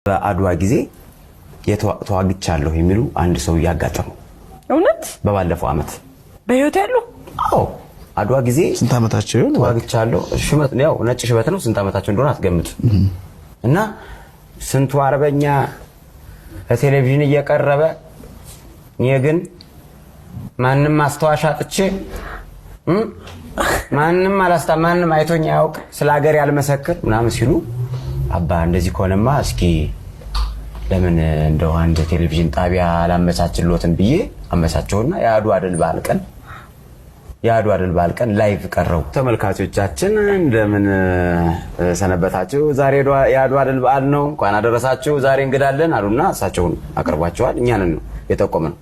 በአድዋ ጊዜ ተዋግቻለሁ የሚሉ አንድ ሰው እያጋጠሙ እውነት በባለፈው ዓመት በህይወት ያሉ? አዎ፣ አድዋ ጊዜ። ስንት ዓመታቸው ይሆን? ተዋግቻለሁ። ሽመት ያው ነጭ ሽበት ነው። ስንት ዓመታቸው እንደሆነ አትገምቱ። እና ስንቱ አርበኛ በቴሌቪዥን እየቀረበ፣ እኔ ግን ማንም ማስታወሻ አጥቼ፣ ማንም አላስታ ማንም አይቶኝ አያውቅ፣ ስለ ሀገር ያልመሰክር ምናምን ሲሉ፣ አባ እንደዚህ ከሆነማ እስኪ ለምን እንደው አንድ ቴሌቪዥን ጣቢያ አላመቻችሎትም ብዬ አመቻቸውና የአድዋ ድል በዓል ቀን live ቀረቡ። ተመልካቾቻችን እንደምን ሰነበታችሁ? ዛሬ የአድዋ ድል በዓል ነው፣ እንኳን አደረሳችሁ። ዛሬ እንግዳለን አሉና እሳቸውን አቅርቧቸዋል። እኛንን ነው የጠቆመን።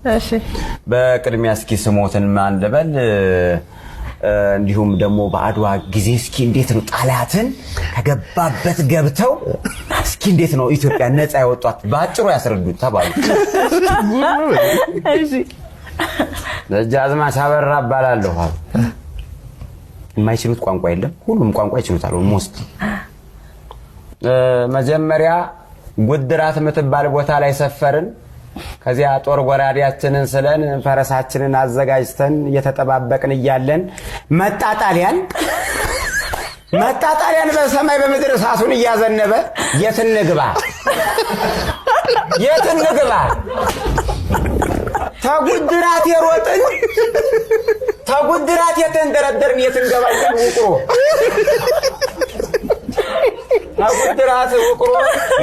በቅድሚያ እስኪ ስሞትን ማን ልበል? እንዲሁም ደግሞ በአድዋ ጊዜ እስኪ እንዴት ነው ጣሊያትን ከገባበት ገብተው እስኪ እንዴት ነው ኢትዮጵያ ነፃ ያወጧት በአጭሩ ያስረዱት ተባሉ። ደጃዝማች አበራ እባላለሁ አሉ። የማይችሉት ቋንቋ የለም። ሁሉም ቋንቋ ይችሉታል። Almost። መጀመሪያ ጉድራት የምትባል ቦታ ላይ ሰፈርን። ከዚያ ጦር ጎራዴያችንን ስለን ፈረሳችንን አዘጋጅተን እየተጠባበቅን እያለን መጣ ጣሊያን። መጣ ጣሊያን በሰማይ በምድር እሳቱን እያዘነበ። የት እንግባ? የት እንግባ? ተጉድራት የሮጥን፣ ተጉድራት የተንደረደርን፣ የት እንገባለን? ውቅሮ፣ ተጉድራት ውቅሮ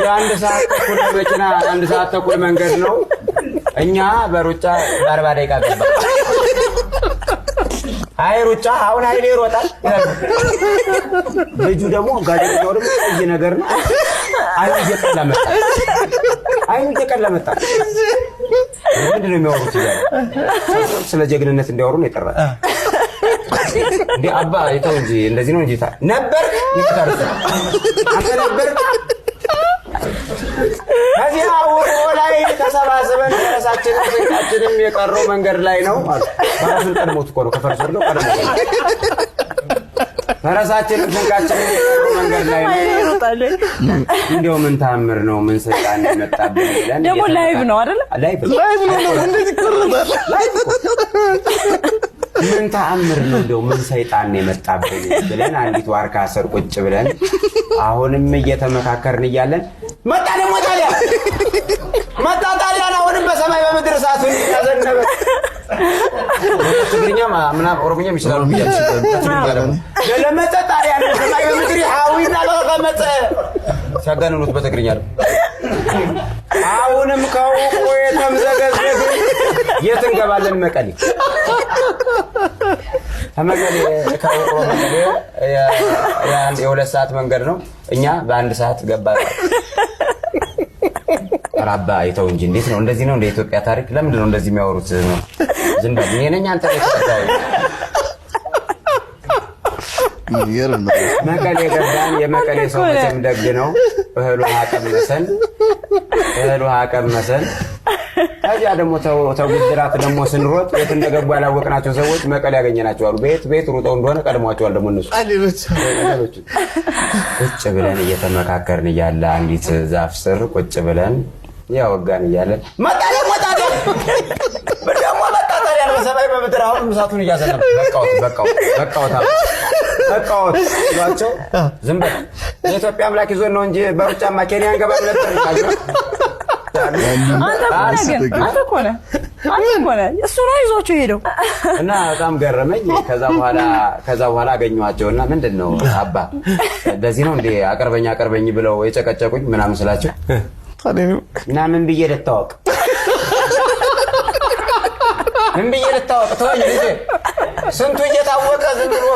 የ1 ሰዓት ተኩል መኪና፣ 1 ሰዓት ተኩል መንገድ ነው። እኛ በሩጫ በ40 ደቂቃ ገባ። አይ ሩጫ፣ አሁን ኃይሌ ይሮጣል። ልጁ ደግሞ፣ ጋዜጠኛው ደግሞ ቀይ ነገር ነው። አይኑ እየቀላ መጣ። አይኑ እየቀላ መጣ። ምንድን ነው የሚያወሩት እያለ፣ ስለ ጀግንነት እንዲያወሩ ነው የጠራል። እንዴ አባ የተው እንጂ፣ እንደዚህ ነው እንጂ ነበር ይፍታር አንተ ነበር። ከዚያ ውቅሮ ላይ ተሰባስበን ፈረሳችንም ስንቃችንም የቀረው መንገድ ላይ ነው አሉ። ፈረሱን ቀድሞት እኮ ነው፣ ከፈረሱ ወርደው ቀድሞት ነው። ፈረሳችንም ስንቃችንም የቀረው መንገድ ላይ ነው። ይሮጣል። እንዲያው ምን ታምር ነው፣ ምን ሰይጣን የመጣብን ብለን ደግሞ live ነው አይደለ? Live ነው። Live ነው፣ እንዴት ይቆረጣል? ምን ተአምር ነው፣ እንደው ምን ሰይጣን ነው የመጣብን ብለን አንዲት ዋርካ ስር ቁጭ ብለን አሁንም እየተመካከርን እያለን መጣ ደግሞ ጣሊያን፣ መጣ ጣሊያን አሁንም በሰማይ በምድር እሳቱን ያዘነበ። ትግርኛ ምናምን ኦሮምኛም ይችላሉ። ለመጠ ጣሊያን በሰማይ በምድር ሀዊና ለመጠ ሲያጋንኑት በትግርኛ ነው። አሁንም ከውቅሮ የተምዘገዘግን የት እንገባለን? መቀሌ። ከመቀሌ፣ ከውቅሮ መቀሌ የ2 ሰዓት መንገድ ነው። እኛ በ1 ሰዓት ገባ። ኧረ አባ አይተው እንጂ፣ እንዴት ነው፣ እንደዚህ ነው እንደ ኢትዮጵያ ታሪክ? ለምንድን ነው እንደዚህ የሚያወሩት? ዝም በል፣ እኔ ነኝ አንተ ነህ የተረዳኸው? የሚገርም ነው። መቀሌ ገባን። የመቀሌ ሰው መቼም ደግ ነው። እህል ውሃ ቀመሰን፣ እህል ውሃ ቀመሰን። ከዚያ ደግሞ ተጉድራት ደግሞ ስንሮጥ የት እንደገቡ ያላወቅናቸው ሰዎች መቀሌ ያገኘናቸው አሉ። በየት በየት ሩጠው እንደሆነ ቀድሟቸዋል ደግሞ እነሱ። ሌሎች። ቁጭ ብለን እየተመካከርን እያለ፣ አንዲት ዛፍ ስር ቁጭ ብለን እያወጋን እያለን መጣ ደግሞ ጣሊያን፣ ደግሞ መጣ ጣሊያን በሰማይ በምድር አሁንም እሳቱን እያዘነበ። በቃዎት፣ በቃዎት፣ በቃዎት፣ በቃዎት ሲሏቸው፣ ዝም በል፣ የኢትዮጵያ አምላክ ይዞን ነው እንጂ በሩጫማ ኬንያ እንገባም ነበር። አንተ እኮ ነህ ግን፣ አንተ እኮ ነህ፣ አንተ እኮ ነህ። እሱ ነው ይዟቸው ሄደው። እና በጣም ገረመኝ። ከዛ በኋላ አገኘኋቸው እና ምንድን ነው አባ፣ እንደዚህ ነው እንዴ አቅርበኝ አቅርበኝ ብለው የጨቀጨቁኝ ምናምን ስላቸው፣ እና ምን ብዬ ልታወቅ? ምን ብዬ ልታወቅ? ተወኝ ልጄ። ስንቱ እየታወቀ ዝም ብሎ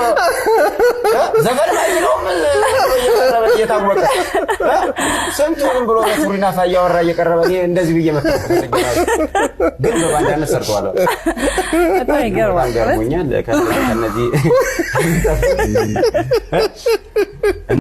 ዘፈን ማይለውም እየቀረበ እየታወቀ፣ ስንቱ ዝም ብሎ በሱሪና ፋ እያወራ እየቀረበ፣ እኔ እንደዚህ ብዬ መታወቅ ፈልጌ፣ ግን በባንዳነት ሰርተዋል። በጣም ይገርማል። በጣም ገርሞኛል። ከነዚህ